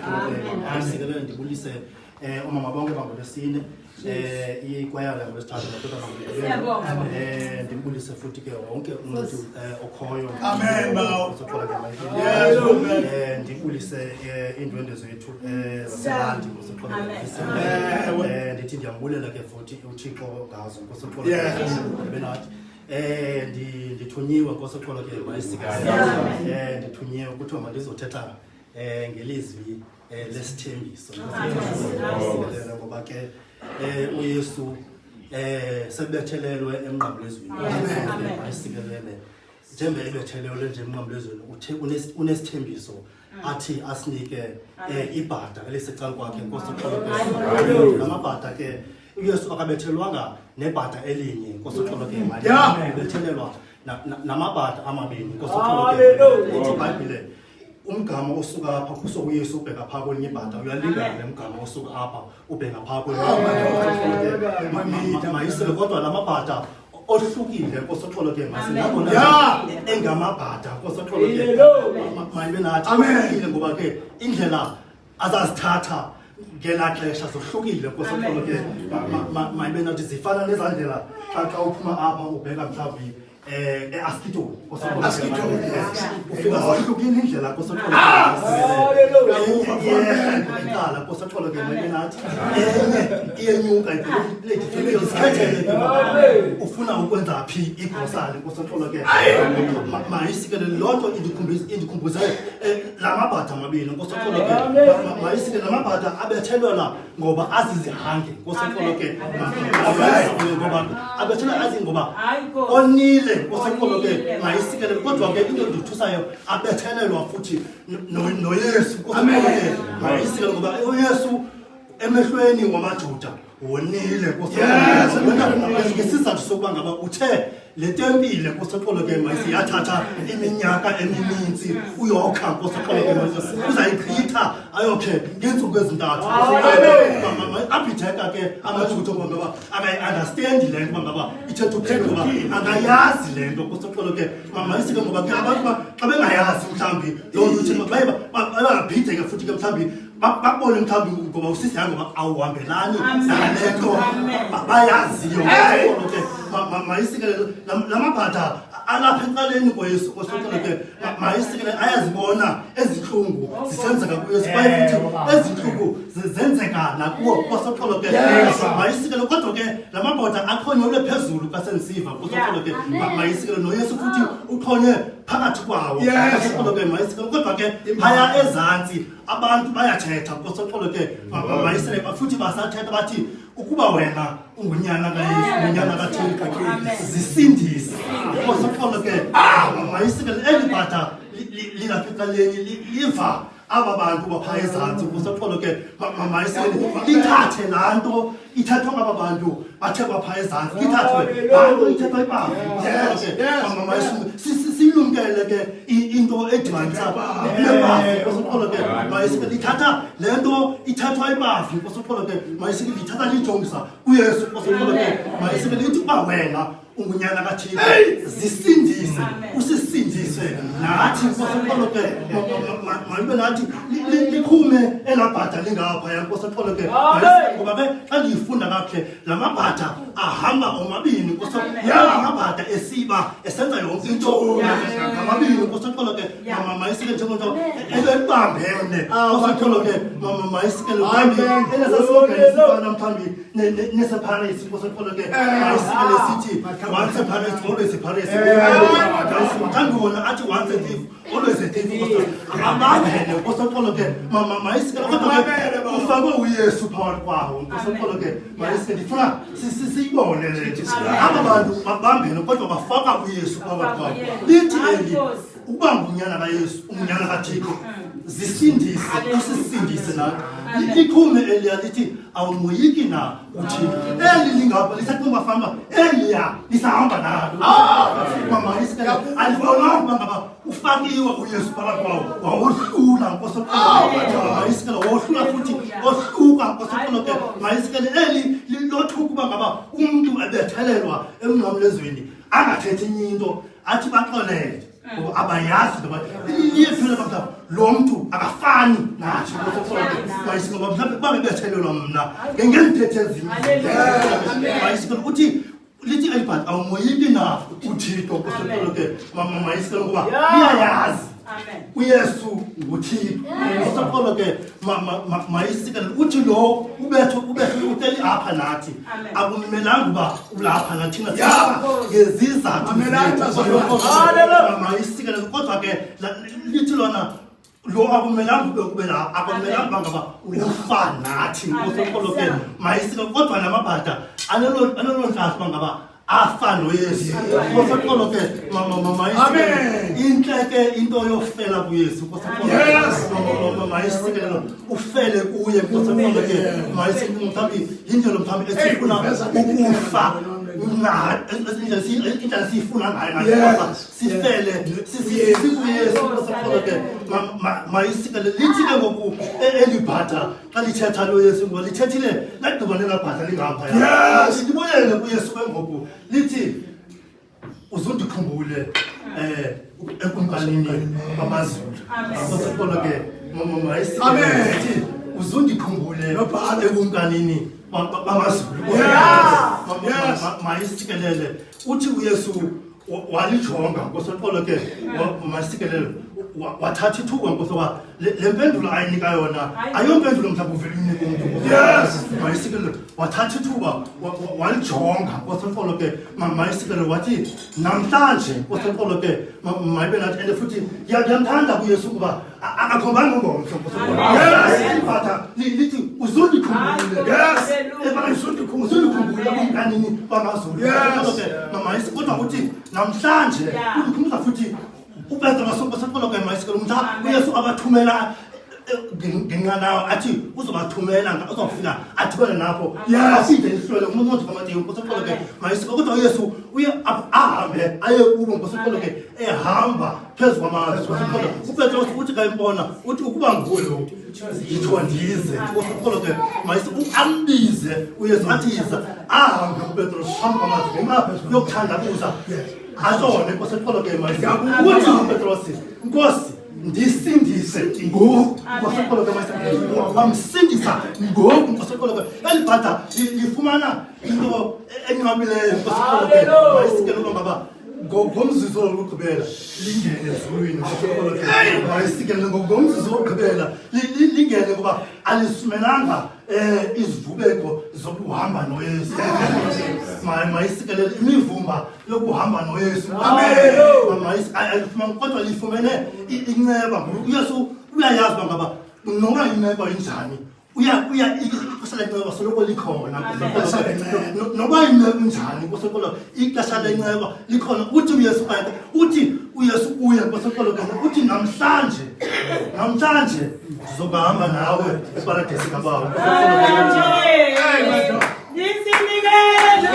Nkosi ndibulise oomama bonke bangolwesine, ikwayala yangolwesithathu, natata bangolwesibini. Ndibulise futhi ke wonke umntu okhoyo. Amen, bawo. Nkosi ke. Yes, amen. Ndibulise iindwendwe zethu zaselandi, Nkosi. Ewe. Ndithi ndiyambulela ke futhi uThixo ngazo, Nkosi. Benathi ndithunyiwe, Nkosi uxolo ke mayisikelele. Ndithunyiwe kuthiwa mandizothetha ngelizwi lesithembiso, Nkosi, ngoba ke uYesu sebethelelwe emnqamlezweni. Mayisikelele. Njengoba ebethelelwe nje emnqamlezweni, uthe unesithembiso athi asinike ibhada elisecala kwakhe, Nkosi uxolo ke. Lamabhada ke, uYesu akabethelwanga nebhada elinye, Nkosi uxolo ke, ubethelelwa namabhada amabini, Nkosi uxolo ke. Ithi iBhayibhile umgama osuka apha kuso uYesu ubheka phaa kwelinye ibhada uyalingana nemgama osuka apha ubheka phaa kwelinye. Mayisele, kodwa la mabhada ohlukile, Nkosi uxolo ke, nangona engamabhada, Nkosi uxolo ke, mayibe nathi. Amen. Ohlukile ngoba ke indlela azazithatha ngelaa xesha zohlukile, Nkosi uxolo ke, mayibe nathi. Zifana nezaa ndlela xa uphuma apha ubheka mhlawumbi eAskitoni. Askitoni, yes. Ufika zohlukile indlela, Nkosi uxolo, icala, Nkosi uxolo ke, mayibe nathi. Enye iyenyuka, zikhethele ke ufuna ukwenza phi igrosari, Nkosi uxolo ke, mayisikele. Loo nto indikhumbuze la mabhada amabini, Nkosi uxolo ke, mayisikele. La mabhada abethelelwa ngoba azizihange, Nkosi uxolo ke, ngoba abethelelwa azi ngoba onile, Nkosi uxolo ke, mayisikele. Kodwa ke into endithusayo, abethelelwa futhi noYesu, Nkosi uxolo ke, mayisikele, ngoba uYesu emehlweni wamaJuda wonile, Nkosi. Ngesizathu sokuba ngaba uthe le tempile, Nkosi uxolo ke, mayisi, yathatha iminyaka emininzi uyokha, Nkosi uxolo ke, mayisi, uzayichitha ayokhe ngeentsuku ezintathu. Abhideka ke amaJuda ngoba ngaba akayi-understandi le nto uba ngaba ithetha ukuthini, ngoba akayazi le nto, Nkosi uxolo ke, mayisi ke. Ngoba ke abantu xa bengayazi mhlawumbi loo nto uthini, baye bangabhideke futhi ke mhlawumbi bakubone mhlawumbi ngoba usisihange, ngoba awuhambelani nale nto bayaziyo. Nkosi ke, mayisikele. La mabhada alapha ecaleni kweYesu, Nkosi uxolo ke, mayisikele, ayazibona ezintlungu zisenzeka kuYesu, kwaye futhi ezintlungu zenzeka nakuwo, Nkosi uxolo ke, mayisikele. Kodwa ke la mabhoda axhonyelwe phezulu kasendisiva, Nkosi uxolo ke, mayisikele, noYesu futhi uxhonywe phakathi kwawo. Nkosi uxolo ke, mayisikele. Kodwa ke phaya ezantsi abantu bayathetha, Nkosi uxolo ke, mayisele, futhi basathetha bathi ukuba wena ungunyana kaYesu, unyana kaThixo, zisindise, Nkosi uxolo ke, mayisikele. Eli bhada lilapha ecaleni liva aba bantu baphaa ezantsi, Nkosi uxolo ke, mayisikele, lithathe laa nto ithathwa ngaba bantu bathe baphaa ezantsi, lithathwe laa nto ithethwa ibavi. Siyilumkele ke into edibanisa nebavi, Nkosi uxolo ke, mayisikele. Lithatha le nto ithathwa ibavi, Nkosi uxolo ke, mayisikele, lithatha lijongisa kuYesu, Nkosi uxolo ke, mayisikele. Lithi uba wena ungunyana kaThixo, zisindise, usisindise nathi, Nkosi uxolo ke, mayibe nathi. Liqhume elaa bhada lingaphaya, Nkosi uxolo ke, ngoba ke xa ndiyifunda kakuhle, la mabhada ahamba omabini, Nkosi, la mabhada esiba esenza yonke into ngamabini, Nkosi uxolo ke, mayisike, njengento ebebambene, Nkosi uxolo ke, mayisikele. Mhlawumbi elesaslogan sifana mhlawumbi neseParis, Nkosi uxolo ke, mayisikele, sithi "Once a Pirate, always a Pirate." Mhlawumbi wona athi "Once a thief, always a thief." Abangene, Nkosi uxolo ke, mayisikele. Kodwa ke ufakwe uYesu phakathi kwawo, Nkosi uxolo ke, mayisikele. Ndifuna siyibone le nto. Aba bantu babambene, kodwa bafaka uYesu phakathi kwawo. Lithi eli, ukuba ngunyana kaYesu, ungunyana kaThixo, zisindise, usisindise nathi. Liqhume eliya lithi, awumoyiki na uThixo? Eli lingapha lisathi bafamba, eliya lisahamba nalo. Mayisikele. Alibonanga uba ngaba ufakiwe uYesu phakathi kwawo, wawohlula, Nkosi, mayisikele, wohlula futhi ohluka, Nkosi ke, mayisikele. Eli lothuka uba ngaba umntu ebethelelwa emnqamlezweni angathethi enye into, athi baxolele. Ngoba abayazi into yoba liyephela bamhlawumbi lo mntu akafani nathi. Mayisike ngoba mhlawumbi kuba bebethelelwa mna ngengendithethe ezinye. Mayisike uthi lithi elibhadi awumoyiki na uThixo kuseqolo ke mayisike ngoba liyayazi uYesu nguThixo. Kuseqolo ke mayisike uthi lo ubetho ubetho uteli apha nathi akumelanga uba ulapha nathina ngezizathu mayisike kodwa ke lithi lona lo akumelanga ube kube la akumelanga uba ngaba ufa nathi kuseqolo ke mayisike kodwa namabhada anelo ntlahla uba ngaba afa noYesu kuseqolo ke mayisike intle ke into yofela kuYesu kuseqolo mayisike ufele kuye kuseqolo ke mayisike mhlawumbi yindlela mhlawumbi esifuna ukufa indlela siyifuna ngayo sifele sikuYesu kuseqolo ke mayisikele lithi ke ngoku elibhada xa lithetha lo Yesu ngoba lithethile lagqiba nelabhada lingapha libuyele kuYesu ke ngoku lithi uzundikhumbule um ekumkanini bamazulu kuseqolo ke mayisikele uzundikhumbule ekumkanini bamazulu mayisikelele uthi uYesu walijonga nkosi ke masikelelo wathatha ithuba nkosi wa le mpendulo ayinika yona ayompendulo mhlawumbi uvele umnike umntu. Mayisikelelo wathatha ithuba walijonga nkosi ke mayisikelelo wathi namhlanje nkosi ke mayibe nathi. And futhi ndiyamthanda kuYesu kuba akakhombanga ungomso nkosi elibhatha lithi uzundikhumbule uzundikhumbule kumkanini bamazulu kodwa uthi namhlanje undikhumbuza futhi uPetros nkosi ke mayisikelo mhla uYesu abathumela ngenqanawa athi uzobathumela uzawufika athumele napho afide ihlwele umuntu kaMateyu nkosi ke mayisikelo kodwa uYesu uye ahambe aye kubo nkosi ke ehamba phezu kwamanzi uPetros uthi xa embona uthi ukuba nguwe lo yitsho ndize nkosi ke ambize uYesu athi yiza ahambe uPetros phambi kwamanzi ngenxa yokuthandabuza atshone nkosi ke uthi uPetros nkosi ndisindise ngoku nkosi ke wamsindisa ngoku nkosi ke eli bhada lifumana into enqabileyo nkosi ke mayisikele uba ngaba ngomzuzu wokugqibela lingene ezulwini. Mayisikele ngomzuzu wokugqibela lingene kuba alisumelanga um izivubeko zokuhamba noYesu. Mayisikelele imivumba yokuhamba noYesu kodwa lifumene inceba. UYesu uyayazi uba ngaba noba imeko injani uya uya ixesha lenceba soloko likhona noba imeko injani kuseqolo ixesha lenceba likhona. Uthi uYesu kanye uthi uYesu uye kuseqolo kanye uthi namhlanje namhlanje ndizokuhamba nawe eparadesi kaBawo. Ndisinikele.